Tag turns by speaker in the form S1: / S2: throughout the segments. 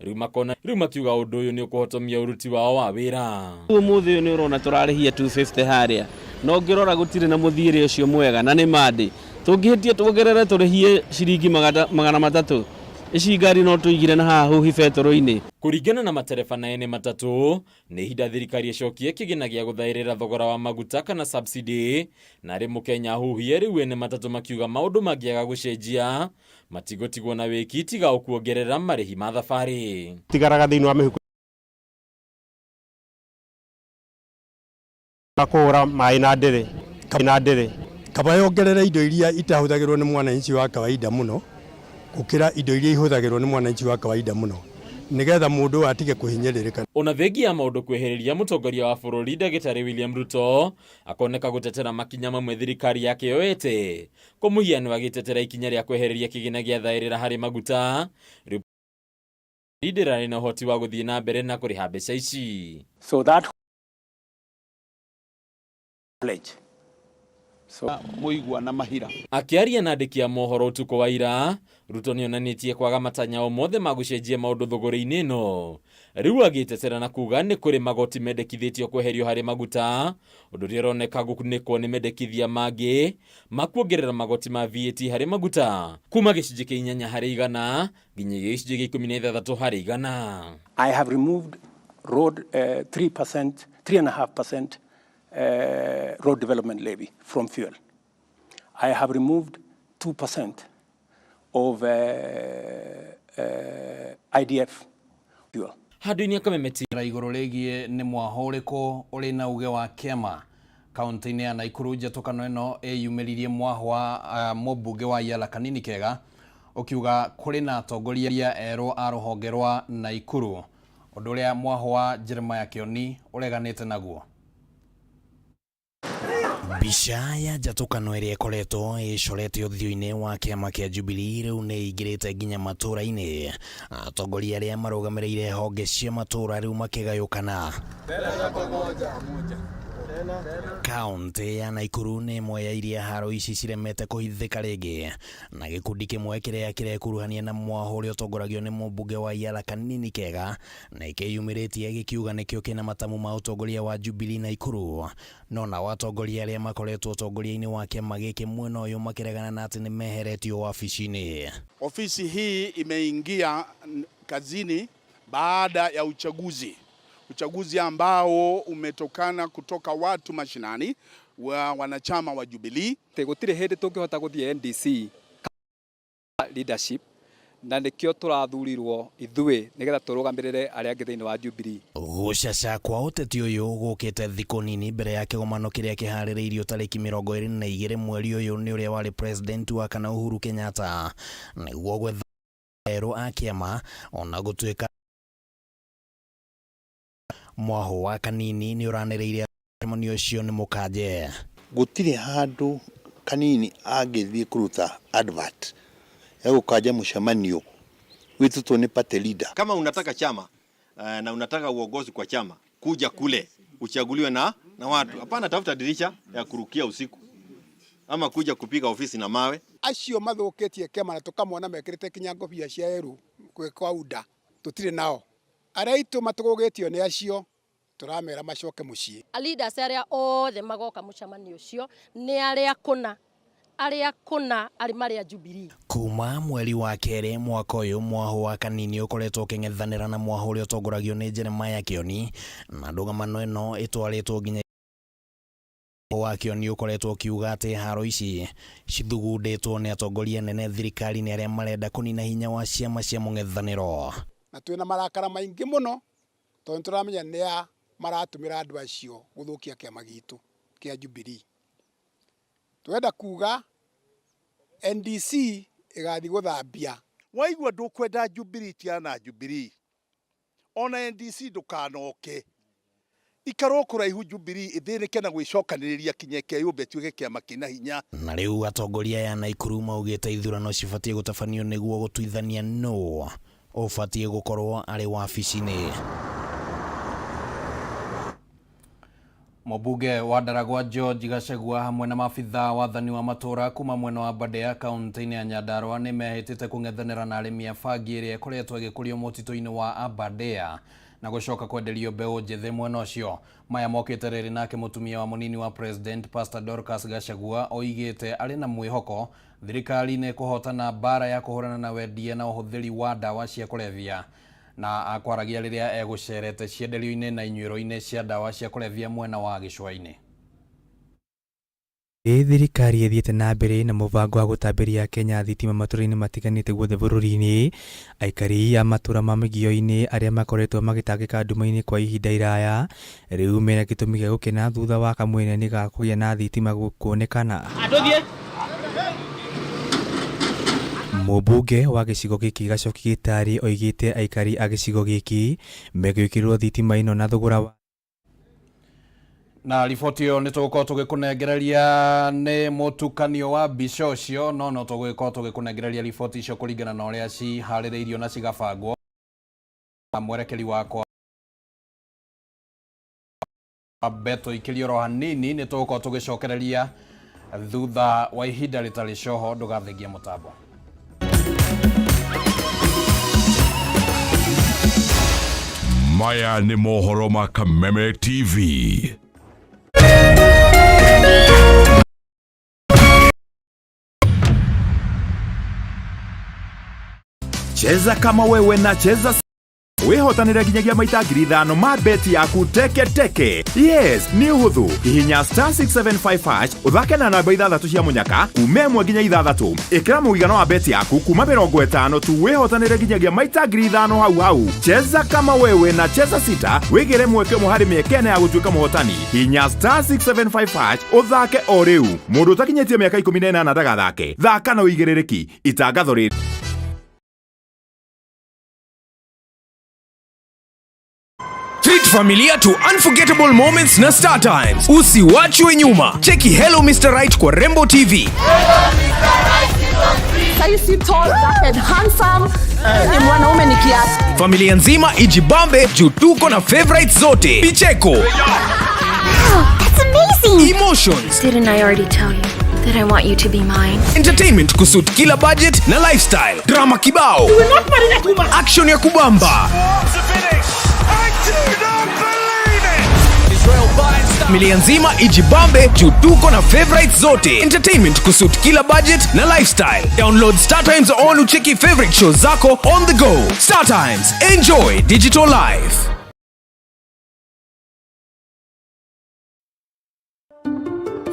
S1: Rĩu makona rĩu makiuga ũndũ ũyũ nĩ ũkũhotomia ũruti wao wa wĩra.
S2: Ũmũthĩ ũyũ nĩ ũrona tũrarĩhia 250 harĩa, na ũngĩrora gũtirĩ na mũthiĩre ũcio mwega, na nĩ mandĩ. Tũngĩhĩtia tuongerere tũrĩhie ciringi 300, ici ngari no tũigire na haha huhi betũrũ-inĩ.
S1: Kũringana na matereba na ene matatũ, nĩ ihinda thirikari ĩcokie kĩgĩna gĩa gũthaĩrĩra thogora wa maguta kana subsidy, na arĩ mũkenya huhie rĩu ene matatũ makiuga maũndũ mangĩaga gũcenjia matigũtigwo na wĩki tiga o kuongerera marĩhi ma thabarĩ.
S3: Tigaraga thĩinĩ wa mĩhuko ya kũhũra maĩ na ndĩrĩ na ndĩrĩ.
S4: Kaba yongerere indo iria itahũthagĩrwo nĩ mwananchi wa kawaida mũno gũkĩra indo iria ihũthagĩrwo nĩ mwananchi wa kawaida mũno, nĩgetha mũndũ atige kũhinyĩrĩrĩka.
S1: Ona thengia ya maũndũ kwehereria mũtongoria wa bũrũri ndagĩtarĩ William Ruto akoneka gũtetera makinya mamwe thirikari yake yoete, kwa mũhiano agĩtetera ikinya rĩa kwehereria kĩgĩna gĩa thaĩrĩra harĩ maguta. Rĩu ndĩrarĩ na ũhoti wa gũthiĩ na mbere na kũrĩha mbeca ici.
S5: So that pledge. So
S6: Mũigua na mahira.
S1: Akĩaria na andĩki a mohoro ũtukũ wa ira, Ruto nĩonanĩtie kwaga matanya o mothe ma gũcenjia maũndũ thũgũrĩ-inĩ ĩno. Rĩu agĩtetera na kuga nĩ kũrĩ magoti mendekithĩtio kweherio harĩ maguta, ũndũ ũrĩa ũroneka gũkunĩkwo nĩ mendekithia mangĩ ma kuongerera magoti ma VAT harĩ maguta kuma gĩcunjĩ kĩa inyanya harĩ igana nginya gĩcunjĩ gĩa 16 harĩ igana.
S5: I have removed road 3%, 3.5%, road development levy from fuel. I have removed 2% of IDF fuel.
S1: Handũ-inĩ akamemeti
S7: igũrũ rĩgiĩ nĩ mwaho ũrĩkũ ũrĩ na uge wa kĩama kaunti-inĩ ya Nakuru. Njatũkano ĩno ĩyumĩririe mwaho wa mũmbunge wa Yala Kanini Kega ũkiuga kũrĩ na atongoria erũ a rũhonge rwa Nakuru, ũndũ ũrĩa mwaho wa Jeremiah Kĩoni ũreganĩte naguo.
S8: Mbica ya njatũkano ĩrĩa ĩkoretwo ĩcorete ũthiũ-inĩ wa kĩama kĩa Jubilee rĩu nĩ ĩingĩrĩte nginya matũũra-inĩ. Atongoria arĩa marũgamĩrĩire honge cia matũũra rĩu makĩgayũkana. Kaunti ya Nakuru nĩ ĩmwe ya iria haro ici ciremete kũhithĩka rĩngĩ, na gĩkundi kĩmwe kĩrĩa kĩrekuruhania na mwaho ũrĩa ũtongoragio nĩ mũmbunge wa Yala Kanini Kega na ĩkĩyumĩrĩtie gĩkiuga nĩkĩo kĩna matamu ma ũtongoria wa Jubilee Nakuru. No nao atongoria arĩa makoretwo ũtongoria-inĩ wa kĩama gĩkĩ mwena ũyũ makĩregana na atĩ nĩ meheretio wabici-inĩ.
S6: Ofisi hii imeingia kazini baada ya uchaguzi, uchaguzi ambao umetokana kutoka watu mashinani wa wanachama wa Jubilee.
S9: Gũtirĩ hĩndĩ tũngĩhota gũthiĩ NDC leadership, na nĩkĩo tũrathurirwo ithuĩ nĩgetha tũrũgamĩrĩre arĩa angĩ thĩinĩ wa Jubilee.
S8: Gũcaca kwa ũteti ũyũ gũkĩte thikũ nini mbere ya kĩgomano kĩrĩa kĩharĩrĩirio tarĩki 22 mweri ũyũ nĩ ũrĩa warĩ president wa kana Uhuru Kenyatta nĩguo gwetha erũ a kĩama, ona gũtuĩka mwaho wa Kanini nĩ ũranĩrĩire mũcemanio ũcio nĩ mũkanje.
S10: Gũtirĩ handũ Kanini angĩthiĩ kũruta advert ya gũkanja mũcemanio wĩtĩtwo nĩ party leader.
S11: Kama unataka chama na unataka uongozi kwa chama, kuja kule uchaguliwe na watu. Hapana, tafuta dirisha ya kurukia usiku ama kuja kupiga ofisi na mawe.
S12: Acio mathũkĩtie kĩama na tũkamona mekĩrĩte kinya ngobia cia erũ kwa UDA, tũtirĩ nao. Arĩa aitũ matũgũgĩtio nĩ acio tũramera macoke mũciĩ.
S13: Leaders arĩa othe magoka mũcemanio ũcio nĩ arĩa kũna, arĩa kũna arĩ marĩa Jubilee.
S8: Kuma mweri wa kerĩ mwaka ũyũ, mwaho wa Kanini ũkoretwo ũkĩng'ethanĩra na mwaho ũrĩa ũtongoragio nĩ Jeremiah Kĩoni, na ndũgamano ĩno ĩtwarĩtwo nginya wa Kĩoni ũkoretwo ũkiuga atĩ haro ici cithugundĩtwo nĩ atongoria anene thirikari-inĩ arĩa marenda kũnina hinya wa ciama cia mũng'ethanĩro.
S12: Na twĩna marakara maingĩ mũno tondũ nĩtũramenya nĩ a maratũmĩra andũ acio gũthũkia kĩama gitũ kĩa Jubilee. Twenda kuga NDC ĩgathiĩ gũthambia.
S6: Waigua ndũkwenda Jubilee, tigana na Jubilee. Ona NDC ndũkanoke. Ikarwo kũraihu Jubilee ĩthĩnĩke na gwĩcokanĩrĩria kinya ĩkeyũmbe ĩtuĩke kĩama kĩna hinya.
S8: Na rĩu atongoria aya Nakuru maugĩte ithurano cibatiĩ gũtabanio nĩguo gũtuithania nũ ũbatiĩ gũkorwo arĩ wabici-inĩ.
S7: Mũmbunge wa Ndaragwa George Gachagua hamwe na maabithaa wathani wa matũra kuma mwena wa Aberdare kaunti-inĩ ya Nyandarua nĩ mehĩtĩte kũng'ethanĩra na arĩmi a bangi ĩrĩa ĩkoretwo ĩgĩkũrio mũtitũ-inĩ wa Aberdare na gũcoka kwenderio mbeũ njĩthĩ mwena ũcio. Maya mokĩte rĩrĩ nake mũtumia wa mũnini wa president Pastor Dorcas Gachagua oigĩte arĩ na mwĩhoko thirikari nĩ ĩkũhotana mbara ya kũhũrana na wendia na ũhũthĩri wa ndawa cia kũrebia na akwaragia rĩrĩa egũcerete cienderio-inĩ na inyuĩro-inĩ cia ndawa cia kũrebia mwena wa gĩcũa-inĩ.
S14: Thirikari ĩthiĩte na mbere na mũbango wa gũtambĩria Kenya thitima matũra-inĩ matiganĩte guothe bũrũri-inĩ. Aikari a matũra ma Mĩgio-inĩ arĩa makoretwo magĩtangĩka nduma-inĩ kwa ihinda iraya rĩu mena gĩtũmi gĩa gũkena thutha wa kamwene ga kũgĩa na thitima kuonekana. Mũmbunge wa gĩcigo gĩkĩ Gachoki Gĩtarĩ oigĩte aikari a gĩcigo gĩkĩ megwĩkĩrĩrwo thitima ĩno na thogora wa
S7: Na riboti ĩyo nĩ tũgũkorwo tũgĩkũnengereria nĩ mũtukanio wa mbica ũcio no no tũgũgĩkorwo tũgĩkũnengereria riboti icio kũringana na ũrĩa ciharĩrĩirio na cigabangwo. Mwerekeri wakwa Beto ikĩrio oro hanini nĩ tũgũkorwo tũgĩcokereria thutha wa ihinda rĩtarĩ coho ndũgathengie mũtambo.
S15: Maya nĩ mohoro ma Kameme TV.
S16: Cheza kama wewe na cheza wihotanire nginyagia maita 5,000 ma beti yaku teke teke. Yes, nĩ ũhũthũ. Hihinya star 675 hash ũthake na namba ithathatũ cia mũnyaka kuma 1 nginya 6. Ĩkĩra mũigana wa beti yaku kuma 50 tu wĩhotanĩre nginyagia maita 5,000 hau hau. Cheza kama wewe na cheza sita wĩgĩre mweke ũmwe harĩ mĩeke ĩna ya gũtuĩka mũhotani. Hihinya star 675 hash ũthake o rĩu. Mũndũ ũtakinyĩtie mĩaka 18 ndagathake. Thaka na ũigĩrĩrĩki. Itangatho rĩrĩ
S17: Treat familia to unforgettable moments na Star Times. Usiwachwe nyuma. Cheki Hello Mr. Right kwa Rembo TV.
S18: Saisi tall, dark and handsome. Ni mwanaume ni kiasi.
S17: Familia nzima ijibambe juu tuko na favorites zote. Vicheko.
S19: Wow, that's amazing.
S17: Emotions.
S19: Didn't I already tell you that I want you to be mine?
S17: Entertainment kusuit kila budget na lifestyle. Drama kibao.
S18: You will not marry that woman.
S17: Action ya kubamba. Familia nzima ijibambe juu tuko na favorites zote. Entertainment kusuit kila budget na lifestyle. Download Star Times on ucheki favorite shows zako on the go. Star Times, enjoy digital life.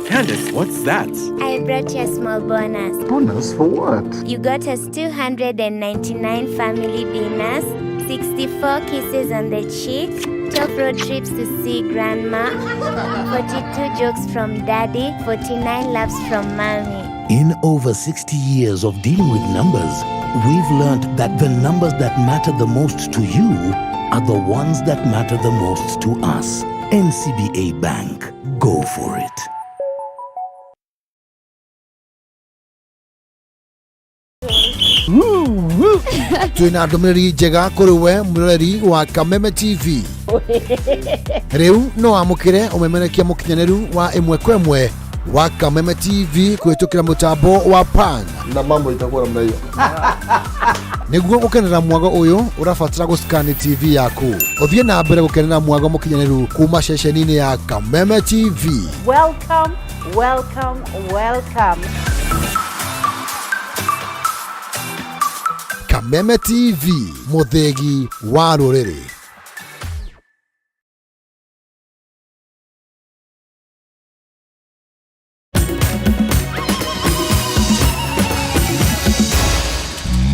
S20: Candace, what's that?
S21: I brought you a small bonus.
S20: Bonus for what?
S21: You got us 299 family dinners, 64 kisses on the cheek, 12 road trips to see grandma, 42 jokes from daddy, 49 laughs from mommy.
S22: In over 60 years of dealing with numbers, we've learned that the numbers that matter the most to you are the ones that matter the most to us. NCBA Bank. Go for it.
S23: Twina ndũmĩrĩri njega kũrĩ we mwĩroreri wa Kameme TV. Rĩu no amũkĩre ũmemerekia mũkinyanĩru wa ĩmwe kwa ĩmwe wa Kameme TV kũhĩtũkĩra mũtambo wa PAN.
S24: Na mambo itakuwa namna hiyo.
S23: Nĩguo gũkenera mwago ũyũ ũrabatara gũscan TV yaku. Ũthiĩ na mbere gũkenera mwago mũkinyanĩru kuma ceceni-inĩ ya Kameme TV.
S25: Welcome, welcome, welcome.
S23: Kameme TV, mũthĩgi wa rũrĩrĩ.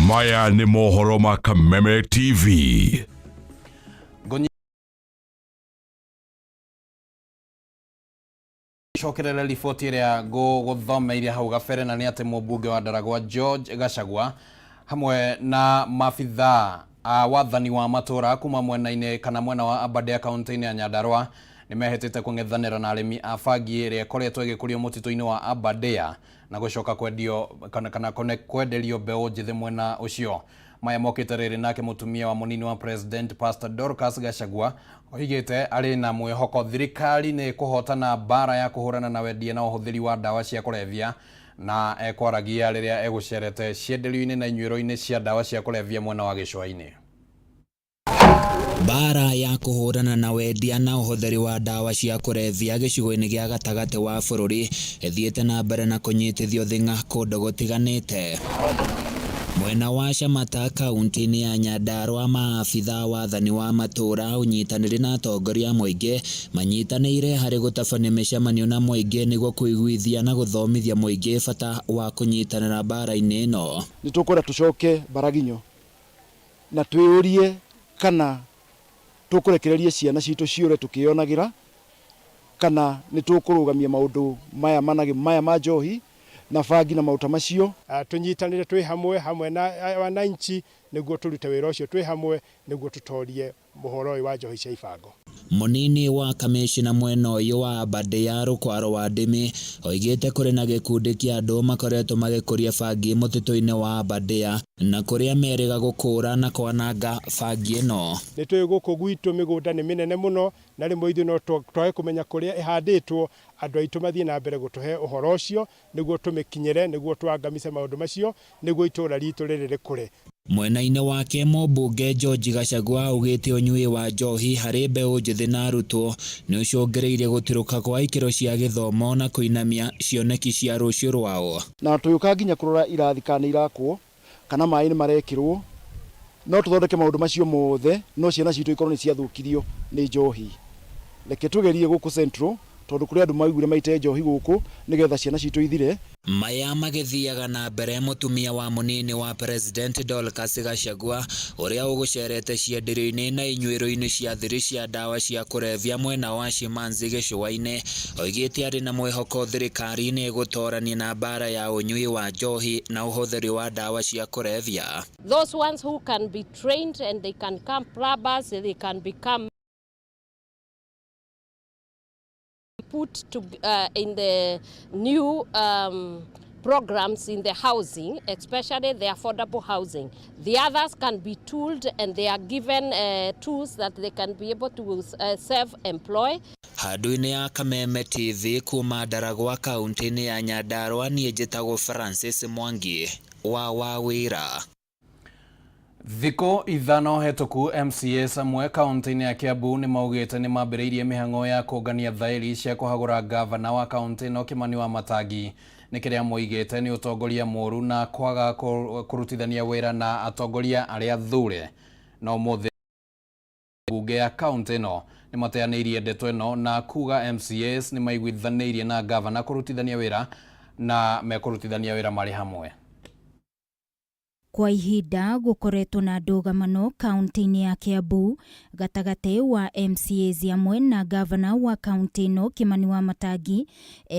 S15: Maya nĩ mohoro ma Kameme TV.
S7: Cokerere riboti ĩrĩa ngũgũthomeire hau gabere na nĩ atĩ mũmbunge wa Ndaragwa George Gachagua hamwe na maabithaa a wathani wa matũra kuma mwena-inĩ kana mwena wa Aberdare kaunti-inĩ ya Nyandarua nĩ mehĩtĩte kũng'ethanĩra na arĩmi a bangi ĩrĩa ĩkoretwo ĩgĩkũrio mũtitũ-inĩ wa Aberdare na gũcoka kwendio kana kwenderio mbeũ njĩthĩ mwena ũcio. Maya mokĩte rĩrĩ nake mũtumia wa mũnini wa president Pastor Dorcas Gachagua oigĩte arĩ na mwĩhoko thirikari nĩ ĩkũhotana mbara ya kũhũrana na wendia na ũhũthĩri wa ndawa cia kũrebia na ekwaragia rĩrĩa egũcerete cienderio-inĩ na inyuĩro-inĩ cia ndawa cia kũrebia mwena wa gĩcũa-inĩ.
S2: Mbaara ya kũhũrana na wendia na ũhũthĩri wa ndawa cia kũrebia gĩcigo-inĩ gĩa gatagatĩ wa bũrũri ĩthiĩte na mbere na kũnyitithio thing'a kũndũ gũtiganĩte. Mwena wa Shamata kauntĩ-inĩ ya Nyandarua maabitha a wathani wa matũũra ũnyitanĩri na atongoria a mũingĩ manyitanĩire harĩ gũtabania mĩcemanio na mũingĩ nĩguo kũiguithia na gũthomithia mũingĩ bata wa kũnyitanĩra mbaara-inĩ ĩno.
S3: Nĩ tũkwenda tũcoke Mbaraginyo na twĩyũrie kana tũkũrekereria ciana citũ ciũre tũkĩyonagĩra kana nĩ tũkũrũgamia maũndũ maya managĩ maya ma njohi na bangi na maũndũ ta macio.
S12: Tũnyitanĩre twĩ hamwe, hamwe na wananchi nĩguo tũrute wĩra ũcio twĩ hamwe nĩguo tũtorie mũhoro ũyũ wa njohi cia ibango.
S2: Mũnini wa kamĩcina mwena ũyũ wa Aberdare Rũkwaro wa Ndĩmĩ oigĩte kũrĩ na gĩkundi kĩa andũ makoretwo magĩkũria bangi mũtitũ-inĩ wa Aberdare na kũrĩa merĩga gũkũũra na kwananga bangi ĩno.
S12: Nĩ tũĩ gũkũ gwitũ mĩgũnda nĩ mĩnene mũno na rĩmwe ithuĩ no twage kũmenya kũrĩa ĩhandĩtwo, andũ aitũ mathiĩ na mbere gũtũhe ũhoro ũcio nĩguo tũmĩkinyĩre, nĩguo tũangamice maũndũ macio, nĩguo itũũra ritũ rĩrĩ rĩkũre.
S2: Mwena-inĩ wake mũmbunge George Gachagua augĩte ũnyui wa njohi harĩ mbeũ njĩthĩ na arutwo nĩ ũcũngĩrĩirie gũtirũka kwa ikĩro cia gĩthomo na kũinamia cioneki cia rũciũ rwao.
S3: Na tũgĩũka nginya kũrora irathi kana nĩ irakwo kana maĩ nĩ marekĩrwo, no tũthondeke maũndũ macio mothe no ciana citũ ikorwo nĩ ciathũkirio nĩ njohi. Reke tũgerie gũkũ Central tondũ kũrĩ andũ maiguire maite njohi gũkũ nĩgetha ciana citũ ithire.
S2: Maya magĩthiaga na mbere mũtumia wa mũnini wa President Dorcas Gachagua ũrĩa ũgũcerete cienderio-inĩ na inyuĩro-inĩ cia thiri cia ndawa cia kũrebia mwena wa Shimanzi gĩcũa-inĩ oigĩte arĩ na mwĩhoko thirikari nĩ ĩgũtorania na mbara ya ũnyui wa njohi na ũhũthĩri wa ndawa cia kũrebia.
S13: Those ones who can be trained and they can become plumbers, they can become put to, in the new programs in the housing, especially the affordable housing. The others can be tooled and they are given tools that they can be able to self-employ.
S2: Handũ-inĩ ya Kameme TV kuma Ndaragwa kaunti-inĩ ya Nyandarua niĩ njĩtagwo Francis Mwangi wa Wawĩra.
S7: Thikũ ithano hetũku MCAs amwe kaunti-inĩ ya Kiambu nĩ maugĩte nĩ mambĩrĩirie mĩhang'o ya kũngania thaĩri cia kũhagũra ngavana wa kaunti ĩno Kimani Wamatangi nĩ kĩrĩa moigĩte nĩ ũtongoria mũũru na kwaga kũrutithania wĩra na atongoria arĩa thure. No ũmũthĩ mbunge ya kaunti ĩno nĩ mateanĩirie ndeto ĩno na kuga MCAs nĩ maiguithanĩirie na ngavana kũrutithania wĩra na mekũrutithania wĩra marĩ hamwe.
S4: Kwa ihinda gũkoretwo na ndũgamano kaunti-inĩ ya Kiambu gatagatĩ wa MCAs amwe na gavana wa kaunti ĩno Kimani Wamatangi.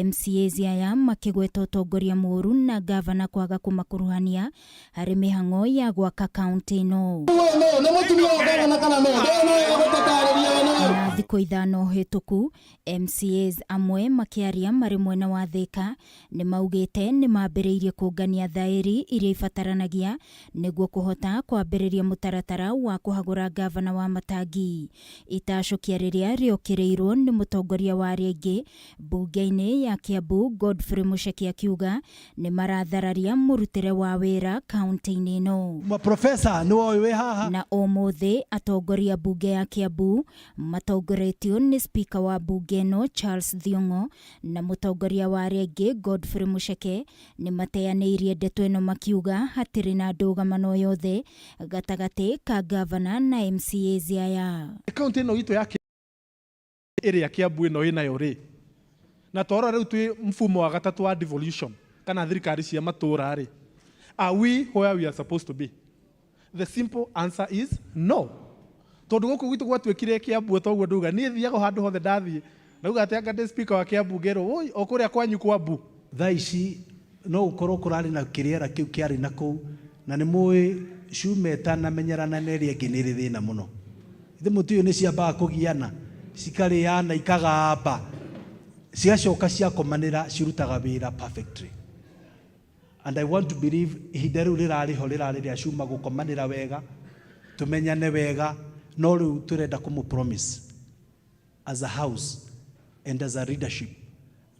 S4: MCAs aya makĩgweta ũtongoria mũũru na gavana kwaga kũmakuruhania harĩ mĩhang'o ya gwaka kaunti ĩno. Na thikũ ithano hĩtũku MCAs amwe makĩaria marĩ mwena wa Thika nĩ maugĩte nĩ mambĩrĩirie kũngania thaĩri iria ibataranagia nĩguo kũhota kwambĩrĩria mũtaratara wa kũhagũra gavana wa Matangi. Itacũkia rĩrĩa rĩokĩrĩirwo nĩ mũtongoria wa arĩa aingĩ mbunge-inĩ ya Kiambu Godfrey Mucheke akiuga nĩ marathararia mũrutĩre wa wĩra kaunti-inĩ ĩno.
S5: Maprofesa nĩ woĩ wĩ haha.
S4: Na ũmũthĩ atongoria mbunge ya Kiambu matongoretio nĩ spika wa mbunge ĩno Charles Thiong'o na mũtongoria wa arĩa aingĩ Godfrey Mucheke nĩ mateanĩirie ndeto ĩno makiuga hatirĩ na ndũgamano yothe gatagatĩ ka gavana na MCAs aya.
S24: Kaunti ĩno itũ ya ĩrĩa Kiambu ĩno ĩnayo rĩ, na twarora rĩu twĩ mfumo wa gatatũ wa devolution kana thirikari cia matũũra rĩ, are we where we are supposed to be? The simple answer is no. Tondũ gũkũ gwitũ gwatuĩkire Kiambu toguo ndauga niĩ thiaga handũ hothe ndathiĩ nauga atĩ anga ndĩ speaker wa Kiambu ngerwo oi o kũrĩa kwanyu kwa mbu.
S5: Thaa ici no gũkorwo kũrarĩ na kĩrĩera kĩu kĩarĩ na kũu na nĩ mũĩ cuma ĩtanamenyerana na ĩrĩa ĩngĩ nĩ ĩrĩ thĩna mũno. Ithe mũtiũĩ nĩ ciambaga kũgiana cikarĩana ikagamba cigacoka ciakomanĩra cirutaga wĩra perfectly. And I want to believe ihinda rĩu rĩrarĩ ho rĩrarĩ rĩa cuma gũkomanĩra wega, tũmenyane wega, no rĩu tũrenda kũmũ promise as a house and as a leadership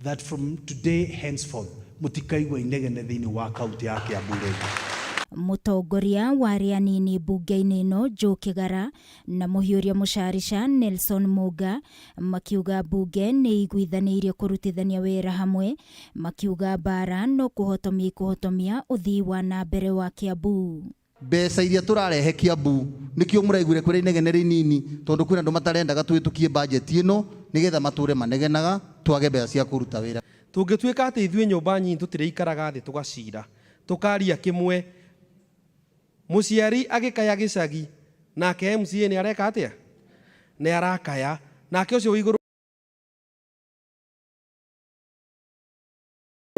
S5: that from today henceforth mũtikaigua inegene thĩinĩ wa kaunti ya Kiambu rĩngĩ.
S4: Mũtongoria wa arĩa anini mbunge-inĩ ĩno Joe Kĩgara na mũhiũria mũcarica Nelson Mũnga makiuga mbunge nĩ iguithanĩirie kũrutithania wĩra hamwe, makiuga mbara no kũhotomia ikũhotomia ũthii wa na mbere wa Kiambu.
S1: Mbeca iria tũrarehe Kiambu nĩkĩo mũraiguire kwĩna inegene rĩnini tondũ kwĩna andũ matarendaga tũhĩtũkie bajeti ĩno nĩgetha matũre manegenaga twage mbeca cia kũruta wĩra.
S6: Tũngĩtuĩka atĩ ithuĩ nyũmba nyinyi tũtirĩikaraga thĩ tũgacira tũkaria kĩmwe, mũciari agĩkaya gĩcagi nake MCA nĩ areka atĩa? Nĩ arakaya nake ũcio wĩ igũrũ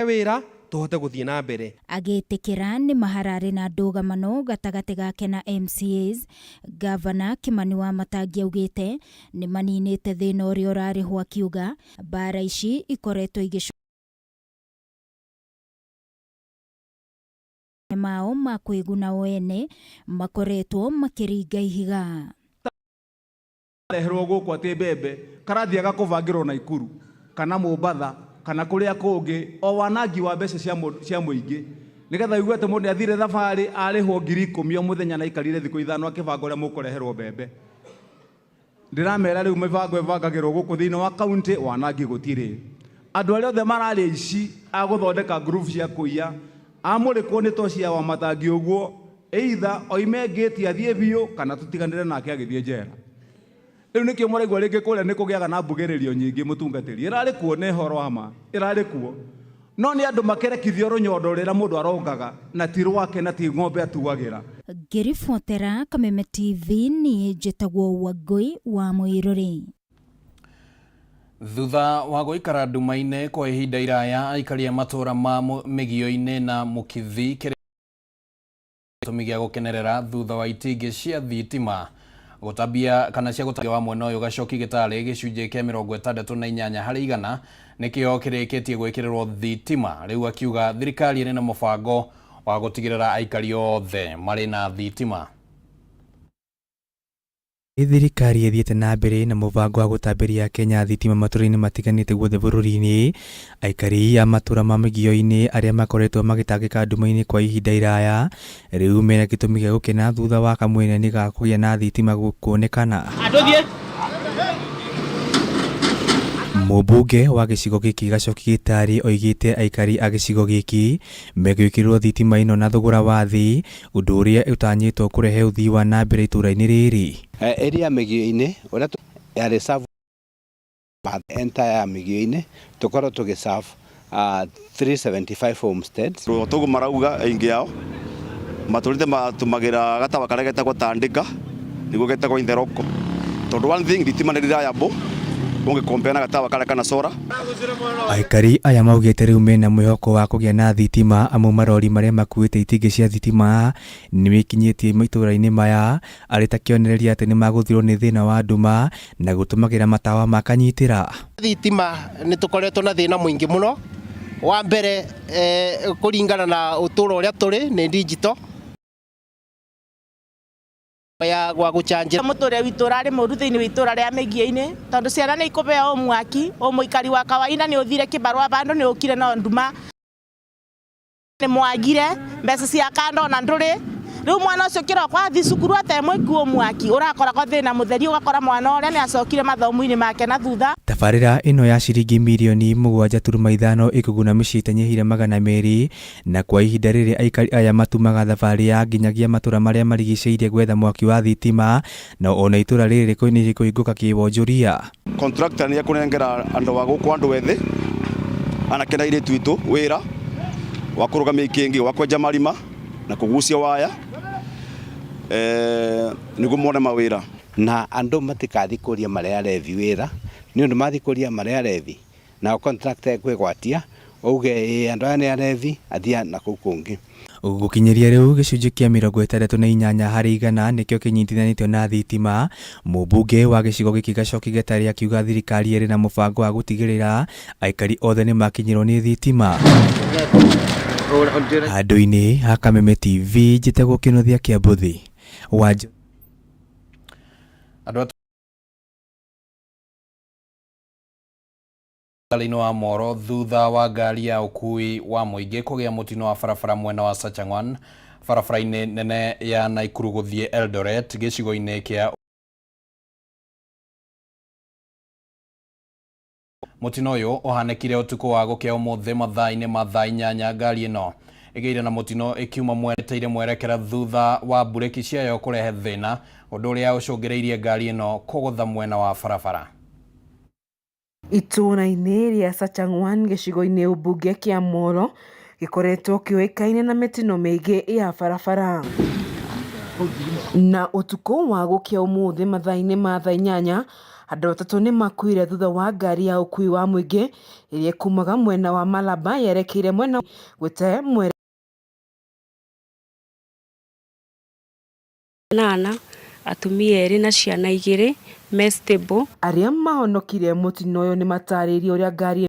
S6: wĩra tũhote gũthiĩ na mbere.
S4: Agĩtĩkĩra nĩ mahararĩ na ndũgamano gatagatĩ gake na MCAs, Ngavana Kimani Wamatangi augĩte nĩ maninĩte thĩna ũrĩa ũrarĩ ho akiuga mbara ici ikoretwo igĩcoka mao ma kwĩguna o ene makoretwo makĩringa ihiga.
S7: Reherwo gũkũ atĩ mbembe karathiaga kũbangĩrwo Naikuru kana Mombatha kana kũrĩa kũngĩ o wanangi wa mbeca cia mũingĩ nĩgetha ũigue atĩ mũndũ nĩathire thabarĩ arĩhwo 10,000 o mũthenya na aikarire thikũ 5 akĩbanga ũrĩa mũkũreherwo mbembe. Ndĩramera rĩu mĩbango ĩbangagĩrwo gũkũ thĩinĩ wa kaunti wanangi gũtirĩ. Andũ arĩa othe mararĩ aici a gũthondeka group cia kũiya amũrĩkwo nĩ toci ya Wamatangi ũguo either oime ngĩti athiĩ biũ kana tũtiganĩre nake agĩthiĩ njera. Rĩu nĩkĩo mũraigua rĩngĩ kũrĩa nĩ kũgĩaga na mbugĩrĩrio nyingĩ mũtungatĩri. Ĩrarĩ kuo nĩ ũhoro wa ma, ĩrarĩ kuo. No nĩ andũ makerekithio rũnyondo rĩrĩa mũndũ arongaga na ti rwake na ti ng'ombe atuagĩra.
S4: Ngĩribotera Kameme TV niĩ njĩtagwo Wangũi wa Mũirũrĩ.
S7: Thutha wa gũikara nduma-inĩ kwa ihinda iraya aikari a matũũra ma Mĩgio-inĩ na Mũkithi gĩtũmi gĩa gũkenerera thutha wa itingĩ cia thitima gũtambia kana cia gũtambia wa mwena ũyũ Gacoki Gĩtarĩ gĩcunjĩ kĩa 68 harĩ igana nĩkĩo kĩrĩkĩtie gwĩkĩrĩrwo thitima rĩu akiuga thirikari ĩrĩ na mũbango wa gũtigĩrĩra aikari othe marĩ na thitima.
S14: Thirikari ĩthiĩte na mbere na mũbango wa gũtambĩria Kenya thitima matũra-inĩ matiganĩte guothe bũrũri-inĩ. Aikari a matũra ma Mĩgio-inĩ arĩa makoretwo magĩtangĩka nduma-inĩ kwa ihinda iraya rĩu mena gĩtũmi gĩa gũkena thutha wa kamwene ga kũgĩa na thitima kuonekana. Mũmbunge wa gĩcigo gĩkĩ Gacoki Gĩtarĩ oigĩte aikari a gĩcigo gĩkĩ megwĩkĩrĩrwo thitima ĩno na thogora wa thĩ, ũndũ ũrĩa ũtanyĩtwo kũrehe ũthii wa na mbere itũra-inĩ rĩrĩ.
S9: Area Mĩgio-inĩ ũrĩa yarĩ serve entire Mĩgio-inĩ tũkorwo tũgĩ serve 375 homesteads.
S10: Toguo marauga aingĩ ao matũrĩte matũmagĩra gatawa karĩa getagwo tandĩka nĩguo getagwo itheroko tondũ one thing thitima nĩ reliable ũngĩ compare na gatawa karĩa kana solar.
S14: Aikari aya maugĩte rĩu mena mwĩhoko wa kũgĩa na thitima amu marori marĩa makuĩte itingĩ cia thitima nĩmekinyĩtie matũra-inĩ maya arĩ ta kĩonereria atĩ nĩmagũthirwo nĩ thĩna wa nduma na gũtũmagĩra matawa ma kanyitĩra.
S11: Thitima nĩ tũkoretwo na thĩna mũingĩ mũno wa mbere kũringana na ũtũũro ũrĩa tũrĩ nĩ digital ya gwa gũchanjĩra.
S12: Mũtũrĩre witũ ũrarĩ mũru thĩinĩ wa itũra rĩa Mĩgiĩ-inĩ tondũ ciana nĩ ikũbeo mwaki o mũikari wa kawaida nĩ ũthire kĩbarũa bandũ nĩ ũkire no nduma nĩ mwagire mbeca cia kando ona ndũrĩ rĩu mwana ũcio kĩroko athi cukuru atemwĩkuo mwaki ũrakoragwo thĩna mũtheri ũgakora mwana ũrĩa nĩ acokire mathomo-inĩ make na thutha.
S14: Tabarĩra ĩno ya ciringi mirioni 7.5 ĩkũguna mĩciĩ ĩtanyihĩire 200 na kwa ihinda rĩrĩ aikari aya matumaga thabarĩ ya nginyagia matũra marĩa marigicĩirie gwetha mwaki wa thitima na ona itũra rĩrĩ nĩ rĩkũhingũka kĩwonjoria.
S10: Contractor nĩ ekũnengera andũ a gũkũ andũ ethĩ anake na airĩtu witũ wĩra wa kũrũgamia ikĩngĩ wa kwenja marima na kũgucia waya nĩguo mone mawĩra.
S9: Na andũ matikathi kũria marĩa arethi wĩra nĩ ũndũ mathi kũria marĩa arethi nao contractor ekwĩgwatia auge ĩĩ andũ aya nĩ arethi athiĩ na kũu kũngĩ.
S14: Gũkinyĩria rĩu gĩcunjĩ kĩa 68 harĩ igana nĩkĩo kĩnyitithanĩtio na thitima. Mũmbunge wa gĩcigo gĩkĩ Gacoki Gĩtarĩ akiuga thirikari ĩrĩ na mũbango wa gũtigĩrĩra aikari othe nĩmakinyĩrwo nĩ thitima. Handũ-inĩ ha Kameme TV njĩtagwo Kĩnuthia Kĩambuthi wa
S7: Andũ Thutha wa Moro thutha wa ngari ya ũkuui wa mũingĩ kũgĩa mũtino wa barabara mwena wa Sachangwan barabara-inĩ nene ya Naikuru gũthiĩ Eldoret gĩcigo-inĩ kĩa Mũtino ũyũ ũhanĩkire ũtukũ wa gũkĩa ũmũthĩ mathaa-inĩ ma thaa 8 ngari ĩno ĩgĩire na mũtino ĩkiuma mweteire mwerekera thutha wa mburĩki ciayo kũrehe thĩna ũndũ ũrĩa ũcũngĩrĩirie ngari ĩno kũgũtha mwena wa barabara.
S8: Itũũra-inĩ rĩa Sachangwan gĩcigo-inĩ ũmbunge kĩa Molo gĩkoretwo kĩũĩkaine na mĩtino mĩingĩ ya barabara. Na ũtukũ wa gũkĩa ũmũthĩ mathaa-inĩ ma thaa 8 andũ atatũ nĩ makuire thutha wa ngari ya ũkuui wa mũingĩ ĩrĩa ĩkumaga mwena wa Malaba yerekeire mwena gũte mwere
S16: Nana, atumia erĩ na ciana igĩrĩ me stable.
S8: Arĩa mahonokire mũtino ũyũ nĩmatarĩirie ũrĩa ngari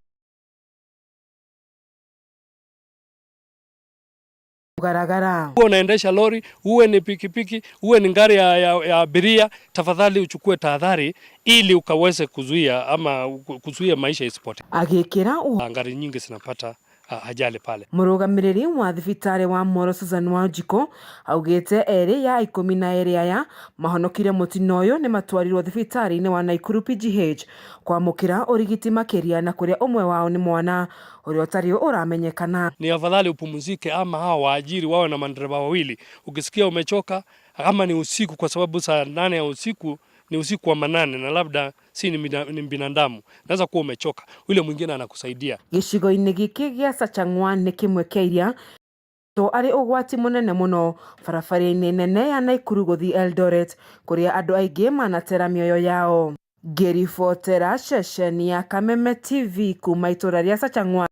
S8: kugaragara.
S17: Uwe unaendesha lori, uwe ni pikipiki, uwe ni gari ya abiria, tafadhali uchukue tahadhari ili ukaweze kuzuia ama kuzuia maisha isipotee.
S8: Agĩkĩra
S17: Ngari nyingi zinapata ajali pale.
S8: Mũrũgamĩrĩri wa thibitarĩ wa Moro Susan Wanjikũ augĩte erĩ ya 12 aya mahonokire mũtino ũyũ nĩmatwarirwo thibitarĩ-inĩ wa Naikuru PGH kwamũkĩra ũrigiti makĩria na kũrĩa ũmwe wao nĩ mwana ũrĩa ũtarĩ ũramenyekana.
S17: Ni afadhali upumzike ama hawa waajiri wawe na madereva wawili. Ukisikia umechoka ama ni usiku, kwa sababu saa 8 ya usiku ni usiku wa manane na labda si ni binadamu, naweza kuwa umechoka, yule mwingine anakusaidia.
S8: Gĩcigo-inĩ gĩkĩ gĩa Sachangwan nĩ kĩmwe kĩa iria to arĩ ũgwati mũnene mũno barabara-inĩ nene ya Naikuru gũthiĩ Eldoret kũrĩa andũ aingĩ manatera mĩoyo yao. Ngĩribotera ceceni ya Kameme TV kuma itũra rĩa Sachangwan.